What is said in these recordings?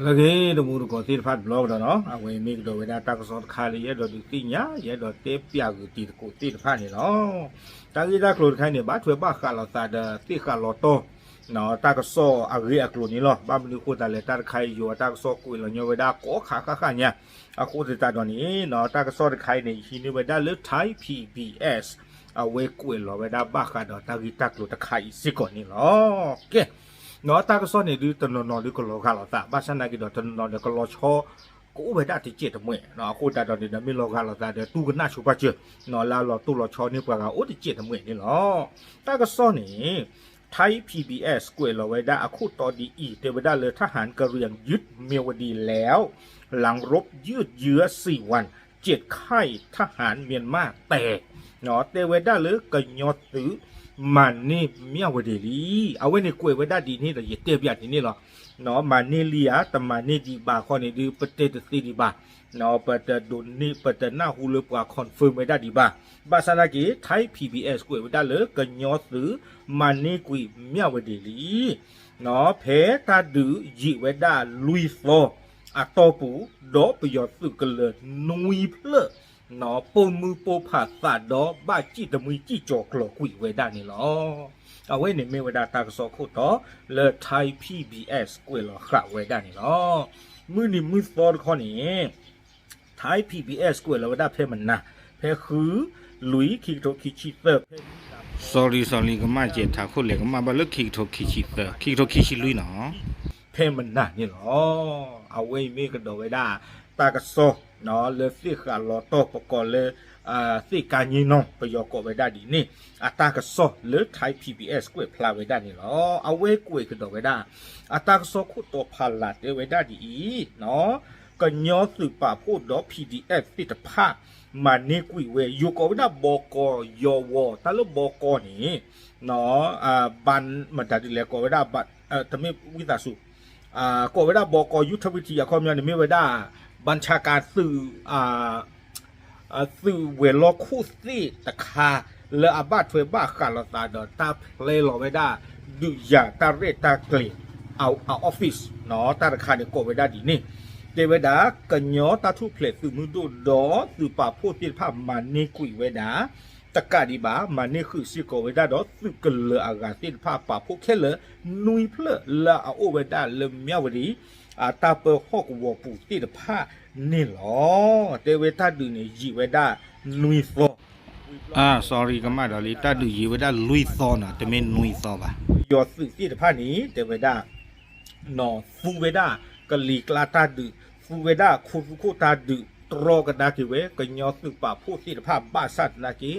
အဂ့ၤ တမူတကိးသ့ၣ်တဖၣ်တဘျီကဒီးနီၤ, အဝဲမ့ၢ်ကဒီးဝဲဒၣ်တၢ်ကစီၣ်တခါလၢယအဲၣ်ဒိးဒုးသ့ၣ်ညါ ယအဲၣ်ဒိးတဲပၠးဂုာ်တံၤသကိးသ့ၣ်တဖၣ်န့ၣ်လီၤ. တၢ်ဂ့ၢ်တၢ်ကျိၤတခါန့ၣ် ဘၣ်ထွဲဘၣ်ဃးလိာ်သးဒီးသ့ၣ်ဃးလီၤတီၢ် တၢ်ကစီၣ်အဂ့ၢ်အကျိၤန့ၣ်လီၤ. ဘၣ်မနုၤအဃိသတးလဲၣ် တၢ်တခါအံၤယိၤအတၢ်ကစီၣ်ကွဲးလီၤညီဝဲဒၣ်ကိးခါဃၣ်ဃၣ်ညါ, အဃိသတးဒီးန့ၣ် တၢ်ကစီၣ်တခါအံၤန့ၣ် ယဟံးန့ၢ်ဝဲဒၣ်လၢ Thai PBS အဝဲကွဲးလီၤဝဲဒၣ်ဘၣ်ဃးဒီးတၢ်ဂ့ၢ်တၢ်ကျိၤတခါအံၤစ့ၢ်ကီးန့ၣ်လီၤ. ကဲ တၢ်ကစီၣ်န့ၣ်ဒုးတနီၤနီၤဒုးကလီၤဂာ်လိာ်သး ဘၣ်ဆၣ်သနာ်က့ဒီးတနီၤနီၤဒီးကလီၤဆီ ကအိၣ်ဝဲဒၣ်တစဲးတမှဲး, အဃိသတးဒီးန့ၣ်ဒီးမ့ၢ်လီၤဂာ်လိာ်သးဒီးတူၢ်ကနၣ်ဆိပာ်စၢၤ လၢအလီၤတိၢ်လီၤဆီန့ၢ်ပှၤဂၤအိၣ်တစဲးတမှဲးန့ၣ်လီၤ. တၢ်ကစီၣ်န့ၣ် Thai PBS ကွဲးလီၤဝဲဒၣ်အခိၣ်တီဒ်အံၤ တဲဝဲဒၣ်လၢ ทหารกะเหรี่ยงยึดเมียวดีแล้ว หลังรบยืดเยื้อสี่วัน เจ็ดค่ายทหารเมียนมาแตก တဲဝဲဒၣ်လၢကညီသုး မၤန့ၢ်မၠၣ်ဝတံၤလံ. အဝဲန့ၣ်ကွဲးဝဲဒၣ်ဒ်န့ၣ်ဒီး ယတဲပၠးဒ်န့ၣ်လီၤ. မၤန့ၢ်လံဧါ တမၤန့ၢ်ဒံးဘၣ်ခီန့ၣ်ဒုး ပတဲတသ့ဒံးဘၣ်, ပတဒိးန့ၢ် ပတနၢ်ဟူလၢပှၤ confirm ဝဲဒၣ်ဒံးဘၣ်. ဘၣ်ဆၣ်သနာ်က့ Thai PBS ကွဲးဝဲဒၣ်လၢကညီသုး မၤန့ၢ်ကွံာ်မၠၣ်ဝတံၤလံ. ဖဲတၢ်ဒုးယံာ်ဝဲဒၣ်လွံၢ်သီအတီၢ်ပူၤ ဒီးပယီၤသုးကလၢၤနွံဖျၢၣ် ပိာ်မုၣ်ပိာ်ဖးသးဒီးဘၣ်စံၣ်တမှံစံၣ်ကၠီၤကျီၤကွံာ်ဝဲဒၣ်န့ၣ်လီၤ. အဝဲန့ၣ်မ့ၢ်ဝဲဒၣ်တၢ်ကစီၣ်ခိၣ်တီလၢ Thai PBS ကွဲးလီၤဃာ်ဝဲဒၣ်န့ၣ်လီၤ. မုၢ်နံၤမုၢ်သီတခီန့ၣ် Thai PBS ကွဲးလီၤဝဲဒၣ်ဖဲမနၤ ဖဲဃု လွံၢ် ခံကထိခံဆံသၢ ဖဲ sorry sorry ကမၣ်ကဲးထးခိၣ်လဲၤကမၣ်ဘၣ်လၢခံကထိခံဆံသၢ ခံကထိခံဆံလွံၢ်နီၤ ဖဲမနၤန့ၣ်လီၤ. အဝဲအံၤမ့ၢ်ကဒီးဝဲဒၣ် တၢ်ကစီၣ် လၢသ့ၣ်ဃးလီၤတီၢ်ပကိးလၢ သ့ၣ်ကါည့နီၤ ပယီၤကိးဝဲဒၣ်ဒ်န့ၣ် အတၢ်ကစီၣ်လၢ Thai PBS ကွဲးဖျါဝဲဒၣ်န့ၣ်လီၤ. အဝဲကွဲးကဒီးဝဲဒၣ် အတၢ်ကစီၣ်ခိၣ်တီဖးလၢ်တဲဝဲဒၣ်ဒ်အံၤ ကညီသုးပာ်ဖှိၣ်ဒီး PDF သ့ၣ်တဖၣ် မၤန့ၢ်ကွံာ်ဝဲ ယိၤကိးဝဲဒၣ် ဘီကီယီဝီၤ တၢ်လၢဘီကီန့ၣ် ဘၣ်မတၤဒ်လဲၣ် ကိးဝဲဒၣ် တမ့ၢ်ဝံသးစူၤ ကိးဝဲဒၣ် ဘီကီ Utility အခီပညီန့ၣ် မ့ၢ်ဝဲဒၣ် ဘၣ်ဆၣ်ကၤသုး သုးဝဲၤလီၢ်ခိၣ်သ့ၣ်တခါ လၢအဘၣ်ထွဲဘၣ်ဃးလိာ်သးဒီးတၢ်ဖျဲလီၤဝဲဒၣ် ဒုးယၤတၢ်ရဲၣ်တၢ်ကျဲၤ အ office တၢ်တခါန့ၣ် ကိးဝဲဒၣ်ဒ်န့ၣ် တဲဝဲဒၣ် ကညီတၢ်ထူၣ်ဖျဲးသုးမုၢ်ဒိၣ်ဒီးသုးပာ်ဖှိၣ်သ့ၣ်တဖၣ်မၤန့ၢ်ကွံာ်ဝဲဒၣ် တကးဒံးဘၣ် မၤန့ၢ်ဃုာ်စ့ၢ်ကီးဝဲဒၣ်ဒီးသုးကလၢၤအဂၤသ့ၣ်တဖၣ် ပာ်ဖှိၣ်ခဲလၢာ် နွံဖျၢၣ်လၢအအိၣ်ဝဲဒၣ်လၢမၠၣ်ဝတံၤ အတၢ်ပၢဟီၣ်ကဝီၤပူၤသ့ၣ်တဖၣ်န့ၣ်လီၤ. တဲဝဲတၢ်ဒုးန့ၣ် ယံာ်ဝဲဒၣ်နွံသီ sorry ကမၣ်ဒီးလံ တၢ်ဒုးယံာ်ဝဲဒၣ်လွံၢ်သီနီၤ တမ့ၢ်နွံသီဘၣ်. ပယီၤသုးသ့ၣ်တဖၣ်န့ၣ် တဲဝဲဒၣ် သူဝဲဒၣ် ကလံၤကျါတၢ်ဒုး သူဝဲဒၣ်ခိၣ်သူခိၣ်တၢ်ဒုး တြီကဒါက့ၤဝဲ ကညီသုးပာ်ဖှိၣ်သ့ၣ်တဖၣ် ဘၣ်ဆၣ်သနာ်က့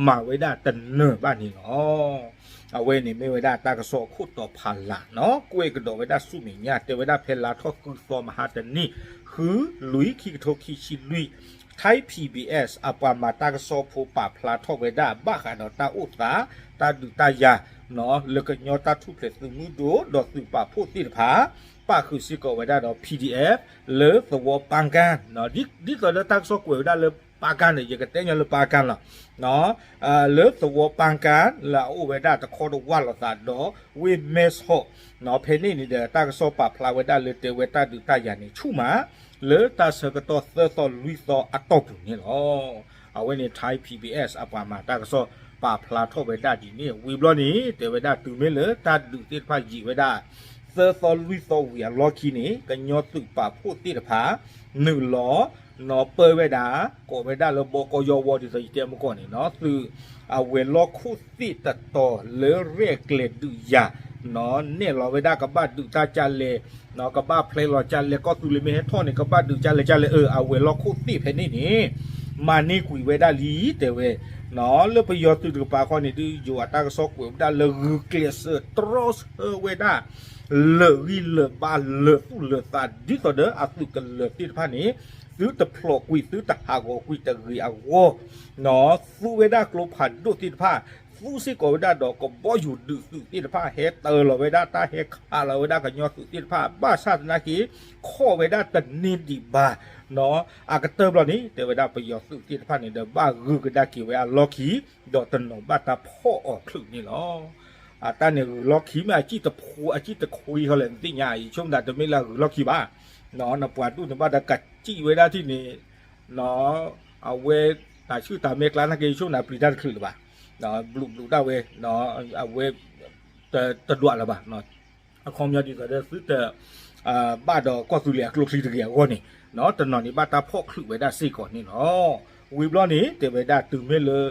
မၤဝဲဒၣ်တနၢၤဘၣ်န့ၣ်လီၤ. အဝဲန့ၣ်မ့ၢ်ဝဲဒၣ်တၢ်ကစီၣ်ခိၣ်တီဖးလၢ်နီၤ ကွဲးကဒီးဝဲဒၣ်ဆူမဲာ်ညါ တဲဝဲဒၣ်ဖဲလါထီၣ်ဃုသီမဟါတနံၤ ဃု လွံၢ် ခံကထိခံဆံလွံၢ် Thai PBS အပှၤမၤတၢ်ကစီၣ်ဖိပာ်ဖျါထီၣ်ဝဲဒၣ် ဘၣ်ဃးဒီးတၢ်အိၣ်သး တၢ်ဒုးတၢ်ယၤ လၢကညီတၢ်ထူၣ်ဖျဲးသုးမုၢ်ဒိၣ် ဒီးသုးပာ်ဖှိၣ်သ့ၣ်တဖၣ် ပၣ်ဃုာ်စ့ၢ်ကီးဝဲဒၣ်ဒီး PDF လၢသဝီပၢ်ကၣ် ဒ်သိးလၢတၢ်ကစီၣ်ကွဲးဝဲဒၣ်လၢပၢ်ကၣ်န့ၣ် ယကတဲညီလၢပၢ်ကၣ်လီၤ. လၢသဝီပၢ်ကၣ် လၢအအိၣ်ဝဲဒၣ်တခီတဝၢ်လိာ်သးဒီး ဝ့ၢ်မဲၢ်ဆီး ဖဲန့ၣ်န့ၣ်ဒီး တၢ်ကစီၣ်ပာ်ဖျါဝဲဒၣ်လၢတဲဝဲတၢ်ဒုးတၢ်ယၤန့ၣ် ဆူၣ်မး လၢတၢ်ဆၢကတီၢ်သၢသီလွံၢ်သီအတီၢ်ပူၤန့ၣ်လီၤ. အဝဲန့ၣ် Thai PBS အပှၤမၤတၢ်ကစီၣ်ပာ်ဖျါထီၣ်ဝဲဒၣ်ဒ်န့ၣ် ဝံၤဘျီန့ၣ် တဲဝဲဒၣ်တုၤမ့ၢ်လၢတၢ်ဒုးသ့ၣ်တဖၣ်ယံာ်ဝဲဒၣ် သၢသီလွံၢ်သီဝံၤအလီၢ်ခံန့ၣ် ကညီသုးပာ်ဖှိၣ်သ့ၣ်တဖၣ် နုာ်လီၤ နီၤပၢဝဲဒၣ် ကိးဝဲဒၣ်လၢဘီကီယီဝီၤ ဒ်သိးယတဲမကီၢ်န့ၣ်နီၤ သုး အဝဲၤလီၢ်ခိၣ်သ့ၣ်တတီၤလၢရဲၣ်ကျဲၤဒုးယၤ နဲၣ်လီၤဝဲဒၣ်ကဘၣ်ဒုးတၢ်ကလဲၣ် ကဘၣ်ဖျဲလီၤကလဲၣ် ကီၢ်သူလ့ၤမ့ၢ်ဟဲထီၣ်န့ၣ် ကဘၣ်ဒုးကလဲၣ်ကလဲၣ် အဝဲၤလီၢ်ခိၣ်သ့ၣ်ဖဲန့ၣ်န့ၣ် မၤန့ၢ်ကွံာ်ဝဲဒၣ်လံ တဲဝဲ လၢပယီၤသုးတကပၤခီန့ၣ်ဒုး ယိၤအတၢ်ကစီၣ်ကွဲးဝဲဒၣ်လၢဂုာ်ကျဲးစၢးတြီဆၢဝဲဒၣ် လၢာ်ဂံၢ်လၢာ်ဘါလၢာ်သူၣ်လၢာ်သး ဒ်သိးဒီးအသုးကလၢၤသ့ၣ်တဖၣ်န့ၣ် သုတဖျိးကွံာ်သုတဟးဂီၤကွံာ်တဂ့ၤအဂီၢ် သူဝဲဒၣ်ကျိဖးဒိၣ်သ့ၣ်တဖၣ် သူစ့ၢ်ကီးဝဲဒၣ်ဒီးကဘီယူၤဒုးသုးသ့ၣ်တဖၣ် ဟဲတၢလီၤဝဲဒၣ်တၢ် ဟဲခးလီၤဝဲဒၣ်ကညီသုးသ့ၣ်တဖၣ် ဘၣ်ဆၣ်သနာ်က့ ခီၣ်ဝဲဒၣ်တန့ၢ်ဒံးဘၣ် အကတၢၢ်ဘျီန့ၣ် တဲဝဲဒၣ်ပယီၤသုးသ့ၣ်တဖၣ်န့ၣ်ဒီး ဘၣ်ဂုာ်ကဒါက့ၤဝဲအလီၢ်ခံ ဒီးတနီၤဘၣ်တၢ်ဖီၣ်အီၤချုးန့ၣ်လီၤ. အတၢ်န့ၣ်ဂုၤလီၢ်ခံမ့ၢ်အစံၣ်တခွံဃီလဲၣ် နသ့ၣ်ညါ ယဆိကမိၣ်တၢ်တမ့ၢ်လၢအဂုၤလီၢ်ခံဘၣ်, နပှၤဒူၣ်န့ၣ်ဘၣ်ဒီးကစံၣ်ဝဲဒၣ်ထံၣ်န့ၣ် အဝဲ တၢ်ဆူၣ်တၢ်မဲာ်ကျါနာ်က့ ယဆိကမိၣ်ပျံၤတၢ်တချုးလၢၤဘၣ်, ဘျုးဘျုးဒၣ်ဝဲ အဝဲ တဒွးလၢၤဘၣ်, အခီပညီဒ်သိးဒီးသုတ ဘၣ်ဒီးကီၢ်သူလ့ၤအကျိချံတဂ့ၤအဂီၢ်န့ၣ် တနီၤန့ၣ်ဘၣ်တၢ်ဖီၣ်ချုးဝဲဒၣ်စ့ၢ်ကီးန့ၣ်လီၤ. ဝံၤဘျီန့ၣ် တဲဝဲဒၣ်တုၤမ့ၢ်လၢ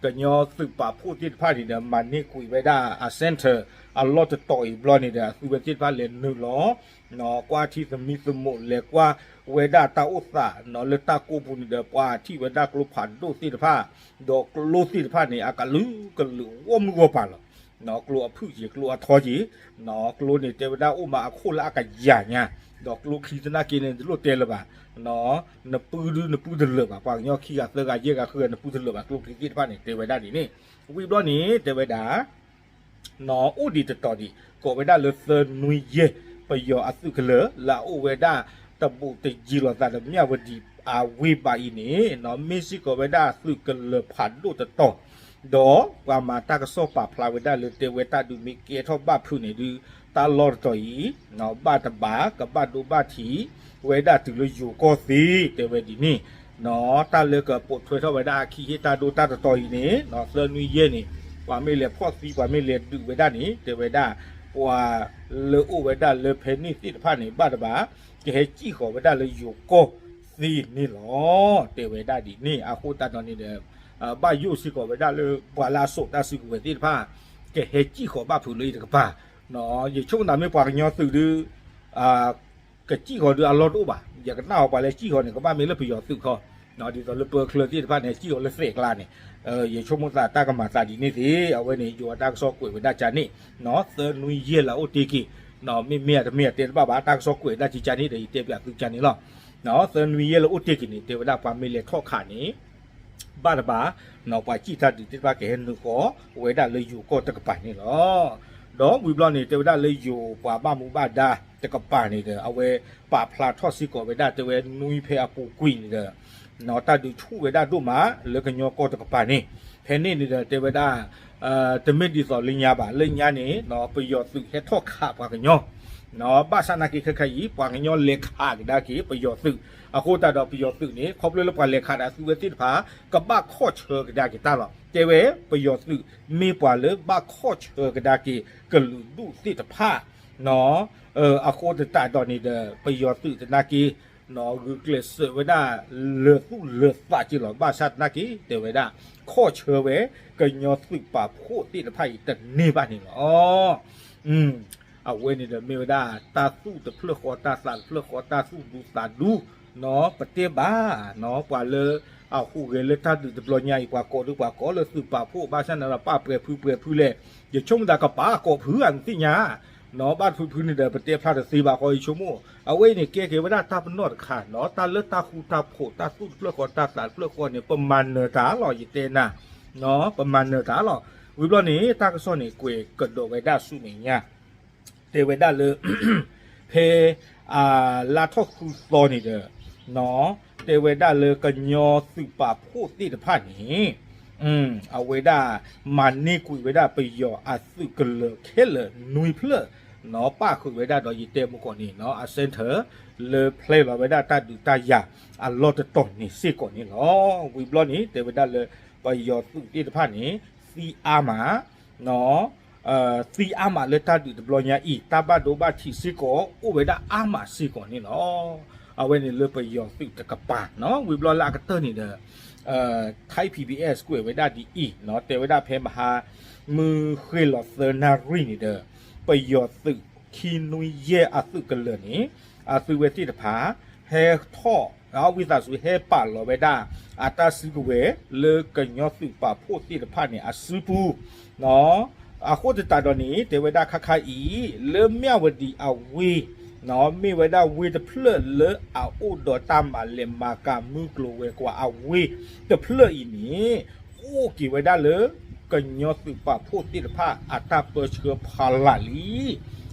ကညီသုးပာ်ဖှိၣ်သ့ၣ်တဖၣ်န့ၣ်ဒီး မၤန့ၢ်ကွံာ်ဝဲဒၣ်အ center အလီၢ်တတီၤအံၤဘျီန့ၣ်ဒီး အသုဝဲသ့ၣ်တဖၣ်လဲၤနုာ်လီၤ ကွၢ်ထံသမံသမိး လဲၤကွၢ်ဝဲဒၣ်တၢ်အိၣ်သးလၢတၢ်ကိးပူၤန့ၣ်ဒီး ပှၤထံၣ်ဝဲဒၣ်ကျိဖးဒိၣ်သ့ၣ်တဖၣ် ဒီးကျိသ့ၣ်တဖၣ်န့ၣ် အကလုာ်ကလုာ်ဂီၢ်မုၢ်ဂီၢ်ပၤလီၤ. ကျိအဖုၣ်က့ၤ ကျိအထီက့ၤ ကျိန့ၣ်တဲဝဲဒၣ်အိၣ်မးအခိၣ်လၢအကယၤညါ, ဒီးကျိချံသနာ်က့န့ၣ် တလိၣ်တဲလၢၤဘၣ်, နပုၢ်ဒုနပုၢ်တလၢာ်ဘၣ်, ပှၤကညီခံဂၤသၢဂၤယဲၢ်ဂၤဃုဂၤနပုၢ်တလၢာ်ဘၣ် ကျိချံသ့ၣ်တဖၣ်န့ၣ် တဲဝဲဒၣ်ဒ်န့ၣ်, ဝံၤဘျီန့ၣ် တဲဝဲဒၣ် အိၣ်ဒံးတတီၤဒံး ကိးဝဲဒၣ်လၢသၢနွံယဲၢ် ပယီၤအသုးကလၢၤ လၢအအိၣ်ဝဲဒၣ်တဘူးတယံၤလိာ်သးဒီး မၠၣ်ဝတံၤအဝ့ၢ်ဘၣ်အံၤန့ၣ် မ့ၢ်စ့ၢ်ကီးဝဲဒၣ်သုးကလၢၤဖးဒိၣ်တတီၤ, ဒီးပှၤမၤတၢ်ကစီၣ်ပာ်ဖျါဝဲဒၣ်လၢ တဲဝဲတၢ်ဒုးမ့ၢ်ကဲထီၣ်ဘၣ်ဖုးန့ၣ်ဒုး တၢ်လီၢ်တတီၤအံၤ ဘၣ်တဘၣ်ကဘၣ်ဒိဘၣ်ထံးဝဲဒၣ်တုၤလၢယိၤကီၢ်သ့ တဲဝဲဒ်န့ၣ် တၢ်လၢကပိာ်ထွဲထီၣ်ဝဲဒၣ်အခံဟ့ၣ်တၢ်ဒိတၢ်တတီၤအံၤန့ၣ် သၢနွံယဲၢ်န့ၣ် ပှၤမ့ၢ်လဲၤဖီၣ်သံ ပှၤမ့ၢ်လဲၤဒုးဝဲဒၣ်န့ၣ် တဲဝဲဒၣ် ပှၤလၢအိၣ်ဝဲဒၣ်လၢဖဲန့ၣ်သ့ၣ်တဖၣ်န့ၣ် ဘၣ်တဘၣ် ကဟဲစံၣ်ဃီၤဝဲဒၣ်လၢယိၤကီၢ်သ့န့ၣ်လီၤ. တဲဝဲဒၣ်ဒ်န့ၣ် အဃိသတးဒီးန့ၣ်ဒီး ဘၣ်ယိၣ်စ့ၢ်ကီးဝဲဒၣ်လၢ ပှၤလၢအစိာ်တၢ်စုကဝဲၤသ့ၣ်တဖၣ် ကဟဲစံၣ်ဃီၤဘၣ်ဖုးလၢအံၤတကပၤ, ယဆိကမိၣ်မ့ၢ်ပှၤကညီသုးဒုး ကစံၣ်ဃီၤဒုးအလီၢ်တအိၣ်ဘၣ်, ယကနၣ်အီၤပှၤလၢစံၣ်ဃီၤန့ၣ် ကဘၣ်မ့ၢ်လၢပယီၤသုးခီ, ဒ်သိးလၢပၢချၢသ့ၣ်တဖၣ်န့ၣ် စံၣ်ဃီၤလၢသဲးကျါန့ၣ်, ယဆိကမိၣ်သးတၢ်ကမၤသးဒ်န့ၣ်သ့, အဝဲန့ၣ် ယိၤအတၢ်ကစီၣ်ကွဲးဝဲဒၣ်ကန့ၣ်, သၢနွံယဲၢ်လၢအအိၣ်တ့ၢ်က့ၤ, မ့မ့ၢ်အတမ့ၢ်အတဲတဘၣ်ဘၣ် တၢ်ကစီၣ်ကွဲးဝဲဒၣ်ကန့ၣ်ဒီး ယတဲပၠးသုကန့ၣ်လီၤ. သၢနွံယဲၢ်လၢအိၣ်တ့ၢ်က့ၤန့ၣ် တဲဝဲဒၣ်ပှၤမ့ၢ်လဲၤထီၣ်ခးန့ၣ် ဘၣ်တဘၣ် ပှၤစံၣ်တၢ်ဒုးသ့ၣ်တဖၣ်ကဟဲနုာ်ဃီၤဝဲဒၣ်လၢယိၤကီၢ်တကပၤန့ၣ်လီၤ. ဒီးဝံၤဘျီန့ၣ် တဲဝဲဒၣ်လၢယိၤပှၤဘၣ်မူဘၣ်ဒါတကပၤန့ၣ်ဒီး အဝဲပာ်ဖျါထီၣ်စ့ၢ်ကီးဝဲဒၣ် တဲဝဲနွံဖဲအပူၤကွံာ်န့ၣ်ဒီး တၢ်ဒုးဆူၣ်ဝဲဒၣ်ဒိၣ်မးလၢကညီကီၢ်တကပၤန့ၣ်, ဖဲန့ၣ်န့ၣ်ဒီး တဲဝဲဒၣ် တမ့ၢ်ဒ်သိးလၢညါဘၣ်, လၢညါန့ၣ် ပယီၤသုးဟဲထီၣ်ခးပှၤကညီ, ဘၣ်ဆၣ်နာ်က့ခဲခါအံၤ ပှၤကညီလဲၤခးကဒါက့ၤပယီၤသုး, အဃိသတးဒီးပယီၤသုးန့ၣ် ခီဖျိလၢပှၤလဲၤခးဒီးအသုဝဲသ့ၣ်တဖၣ် ကဘၣ်ခီၣ်ဆၢကဒါက့ၤတၢ်လီၤ. တဲဝဲ ပယီၤသုးမ့ၢ်ပှၤလၢဘၣ်ခီၣ်ဆၢကဒါက့ၤကလုာ်ဒူၣ်သ့ၣ်တဖၣ် အဃိသတးဒီးန့ၣ်ဒီး ပယီၤသုးသနာ်က့ ဂုာ်ကျဲးစၢးဝဲဒၣ်လၢာ်သူၣ်လၢာ်သးက့ၤလီၤ. ဘၣ်ဆၣ်သနာ်က့ တဲဝဲဒၣ် ခီၣ်ဆၢဝဲ ကညီသုးပာ်ဖှိၣ်သ့ၣ်တဖၣ်အံၤတန့ၢ်ဘၣ်န့ၣ်လီၤ. အဝဲန့ၣ်ဒီးမ့ၢ်ဝဲဒၣ် တၢ်သူၣ်တဖျၢၣ်ဃီ တၢ်သးတဖျၢၣ်ဃီ တၢ်သူၣ်ဒူသးဒူ ပတဲဘၣ် ပှၤလၢအဟူးဂဲၤလၢတၢ်ဒုးတဘျီညါအံၤ ပှၤကိးဒုးပှၤကိးလၢသုးပာ်ဖှိၣ် ဘၣ်ဆၣ်န့ၣ်ဒီး ပာ်ပြဲၤဖုပြဲၤဖုလဲၣ်, ယဆိကမိၣ်သးကပာ်ကိးဖုဧါ နသ့ၣ်ညါ, ဘၣ်တဖုဖုန့ၣ်ဒီး ပတဲဖျါတသ့ဘၣ်ဃီ ယဆိကမိၣ် အဝဲအံၤန့ၣ် ကဲက့ၤဝဲဒၣ်တၢ်ပနီၣ်တခါ တၢ်လၢတၢ်ဃူတၢ်ဖိး တၢ်သူၣ်တဖျၢၣ်ဃီ တၢ်သးတဖျၢၣ်ဃီန့ၣ် ပမၤနၢၤတၢ်လီၤ ယတဲနၤ, ပမၤနၢၤတၢ်လီၤ. ဝံၤဘျီန့ၣ် တၢ်ကစီၣ်န့ၣ် ကွဲးကဒီးဝဲဒၣ်ဆူမဲာ်ညါ တဲဝဲဒၣ်လၢ ဖဲ အ လါထီၣ်ဃုသီန့ၣ်ဒီး တဲဝဲဒၣ်လၢကညီသုးပာ်ဖှိၣ်သ့ၣ်တဖၣ်န့ၣ် အဝဲဒၣ်မၤန့ၢ်ကွံာ်ဝဲဒၣ်ပယီၤအသုးကလၢၤခဲလၢာ်နွံဖျၢၣ် ပၣ်ဃုာ်ဝဲဒၣ်ဒီးယတဲမုၢ်ကီၢ်န့ၣ် အ center လၢဖျဲလီၤဝဲဒၣ်တၢ်ဒုးတၢ်ယၤအလီၢ်တတီၤန့ၣ်စ့ၢ်ကီးန့ၣ်လီၤ. ဝံၤဘျီန့ၣ် တဲဝဲဒၣ်လၢ ပယီၤသုးသ့ၣ်တဖၣ်န့ၣ် သံအါမး သံအါမးလၢတၢ်ဒုးတဘျီညါအံၤ တၢ်ဘၣ်ဒိဘၣ်ထံးစ့ၢ်ကီး အိၣ်ဝဲဒၣ်အါမးစ့ၢ်ကီးန့ၣ်လီၤ. အဝဲန့ၣ်လၢပယီၤသုးတကပၤနီၤ ဝံၤဘျီလၢအကတၢၢ်န့ၣ်ဒီး Thai PBS ကွဲးဝဲဒၣ်ဒ်အံၤနီၤ တဲဝဲဒၣ်ဖဲမဟါ မုၢ်ဃ့ၢ်လီၤသၢနၣ်ရံၣ်န့ၣ်ဒီး ပယီၤသုးခံနွံယဲၢ်အသုးကလၢၤန့ၣ် အသုဝဲသ့ၣ်တဖၣ် ဟဲထီၣ် ဝံသးစူၤဟဲပာ်လီၤဝဲဒၣ် အတၢ်စုကဝဲၤလၢကညီသုးပာ်ဖှိၣ်သ့ၣ်တဖၣ်န့ၣ် အစုပူၤ အဃိသတးဒီးန့ၣ် တဲဝဲဒၣ်ခါခါအံၤ လၢမၠၣ်ဝတံၤအဝ့ၢ် မ့ၢ်ဝဲဒၣ်ဝ့ၢ်တဖျၢၣ်လၢအအိၣ်ဒီးတၢ်မၤလဲၤမၤကၤမုၢ်ကျိၤဝဲၤကွာ်အဝ့ၢ်တဖျၢၣ်အံၤန့ၣ် အိၣ်က့ၤဝဲဒၣ်လၢ ကညီသုးပာ်ဖှိၣ်သ့ၣ်တဖၣ်အတၢ်ပၢဆှၢဖီလာ်လံ.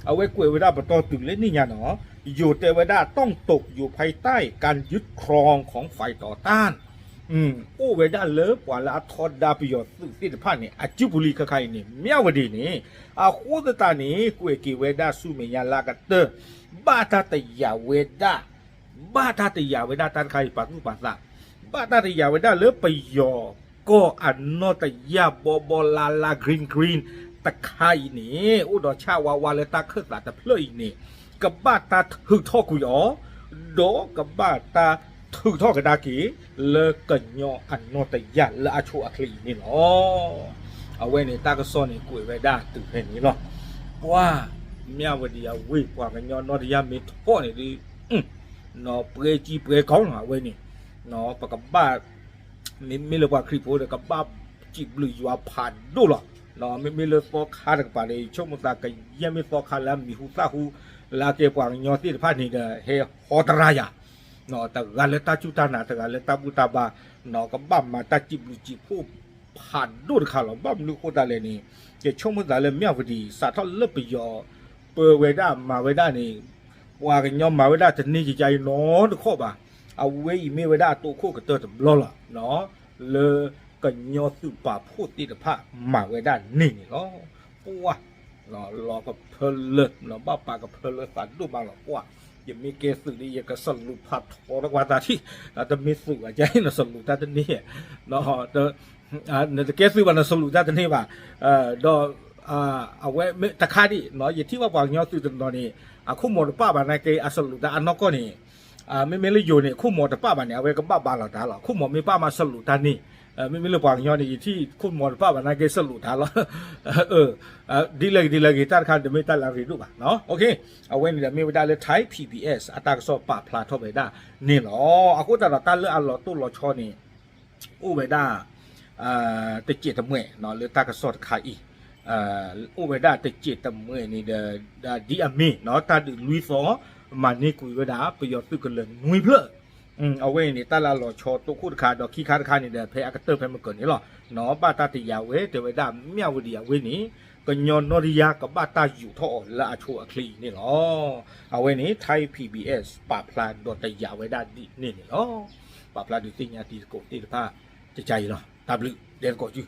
အဝဲကွဲးဝဲဒၣ်ပတီၢ်တုၤလၢနံၣ်ညါနီၤ ယိၤတဲဝဲဒၣ် ต้องตกอยู่ภายใต้การยึดครองของฝ่ายต่อต้าน အိၣ်ဝဲဒၣ်လၢပှၤလၢအထီဒါပယီၤသုးသ့ၣ်တဖၣ်န့ၣ် အစုပူၤလံၤခါခါအံၤန့ၣ် မၠၣ်ဝတံၤန့ၣ် အဃိသတးန့ၣ် ကွဲးက့ၤဝဲဒၣ်ဆူမဲာ်ညါလၢအကတၢၢ် ဘၣ်တၢ်တယာ်ဝဲဒၣ် ဘၣ်တၢ်တယာ်ဝဲဒၣ်တၢ်တခါအံၤ ပာ်သူၣ်ပာ်သး, ဘၣ်တၢ်တယာ်ဝဲဒၣ်လၢပယီၤကီၢ်အနီၢ်တယၢ်ဘီဘီလါလါ green green တခါအံၤန့ၣ် အိၣ်ဒီးဆၣ်ဝါဝါလၢတၢ်ခၢၣ်သးတဖျၢၣ်အံၤန့ၣ် ကဘၣ်တၢ်ထုးထီၣ်ကွံာ်အီၤ ဒီးကဘၣ်တၢ်ထုးထီၣ်ကဒါက့ၤ လၢကညီအနီၢ်တယၢ်လၢအဆိအချ့အံၤန့ၣ်လီၤ. အဝဲန့ၣ်တၢ်ကစီၣ်န့ၣ် ကွဲးဝဲဒၣ်တုၤဖဲန့ၣ်လီၤ. ပှၤ မၠၣ်ဝတံၤအဝ့ၢ် ပှၤကညီနီၢ်တယၢ်မ့ၢ်ထီၣ်န့ၣ်ဒ် ပှဲၤကံပှဲၤကီလီၤ အဝဲန့ၣ် ပကဘၣ် မ့မ့ၢ်လၢပှၤခရံာ်ဖိဒီး ကဘၣ်စံးဘျုးယွၤဖးဒိၣ်လီၤ. မ့မ့ၢ်လၢသီခါတကပၤဒီး ယဆိကမိၣ်သးကယဲၢ်မ့ၢ်သီခါလၢအမံၤဟူသၣ်ဟူ လၢအကဲပှၤကညီသ့ၣ်တဖၣ်န့ၣ်ဒီး ဟဲဟီတရါယၤ တဂၤလၢတၢ်စူၢ်တၢ်နာ် တဂၤလၢတၢ်ဘူၣ်တၢ်ဘါ ကဘၣ်မၤတၢ်စံးဘျုးစံးဖှိၣ်ဖးဒိၣ်တခါလီၤ. ဘၣ်မနုၤအဃိသတးလဲၣ်န့ၣ် ယဆိကမိၣ်သးလၢမၠၣ်ဝတံၤ စးထီၣ်လၢပယီၤပၢဝဲဒၣ်မၤဝဲဒၣ်န့ၣ် ပှၤကညီမၤဝဲဒၣ်တန့ၢ်ကယါအံၤနီတခီၣ်ဘၣ်. အဝဲအံၤမ့ၢ်ဝဲဒၣ်အတိခိၣ်ကတၢၢ်တဘျီလီၤ. လၢကညီသုးပာ်ဖှိၣ်သ့ၣ်တဖၣ်မၤဝဲဒၣ်န့ၣ်န့ၣ်လီၤ. ပှၤ လီၤကဖၢလၢ ဘၣ်ပာ်ကဖၢလၢသးဒိၣ်မးလီၤ. ပှၤ ယမ့ၢ်ကဲသုးဒီး ယကစလူးဖးထီတကွၢ်သးထံၣ် တမ့ၢ်သုးဘၣ် ကနစလူးတၢ်တန့ၢ် နတကဲသုးဘၣ် နစလူးတၢ်တန့ၢ်ဘၣ်. ဒီး အဝဲတခါဒံး ယထံၣ်ဘၣ်ပှၤကညီသုးတနီၤန့ၣ် အခိၣ်မီၤတပာ်ဘၣ်နာ်က့ အစလူးတၢ်အနီၢ်ကီၢ်န့ၣ် မ့မ့ၢ်လၢယိၤန့ၣ် ခိၣ်မီၤတပာ်ဘၣ်န့ၣ် အဝဲကဘၣ်ဘါလီၤတၢ်လီၤ. ခိၣ်မီၤမ့ၢ်ပာ်မးစလူးတၢ်န့ၢ်. မ့မ့ၢ်လၢပှၤကညီန့ၣ် ယထံၣ်ခိၣ်မီၤတပာ်ဘၣ်နာ်က့ စလူးတၢ်လီၤ. ဒ်လဲၣ်ဂ့ၤဒ်လဲၣ်ဂ့ၤ တၢ်တခါန့ၣ်တမ့ၢ်တၢ်လၢအရ့ဒိၣ်ဘၣ်. အဝဲန့ၣ်ဒီးမ့ၢ်ဝဲဒၣ်လၢ Thai PBS အတၢ်ကစီၣ်ပာ်ဖျါထီၣ်ဝဲဒၣ်န့ၣ်လီၤ. အဃိသတးဒီးတၢ်လၢအလီၤတိၢ်လီၤဆီန့ၣ် အိၣ်ဝဲဒၣ် တစဲးတမှဲးလၢတၢ်ကစီၣ်တခါအံၤ အိၣ်ဝဲဒၣ်တစဲးတမှဲးန့ၣ်ဒီး ဒ်အမ့ၢ် တၢ်ဒုးလွံၢ်သီ မၤန့ၢ်ကွံာ်ဝဲဒၣ် ပယီၤသုးကလၢၤနွံဖျၢၣ်. အဝဲအံၤန့ၣ် တၢ်လၢအလီၤဆီတိၢ်ခိၣ်တခါ ဒီးခံခါတခါန့ၣ်ဒီး ဖဲအကတၢၢ်ဖဲမကၢၤန့ၣ်လီၤ. ဘၣ်တၢ်တယာ်ဝဲ တဲဝဲဒၣ် မၠၣ်ဝတံၤအဝ့ၢ်န့ၣ် ကညီနီၢ်တယၢ်ကဘၣ်တၢ်ယူာ်ထီၣ်အီၤလၢအဆိအချ့အံၤန့ၣ်လီၤ. အဝဲန့ၣ် Thai PBS ပာ်ဖျါဒီးတယာ်ဝဲဒၣ်ဒ်န့ၣ်န့ၣ်လီၤ. ပာ်ဖျါဒုးသ့ၣ်ညါတံၤသကိးသ့ၣ်တဖၣ် ကကါအံၤလီၤ. တၢ်ဘျုးဒဲသကိးစု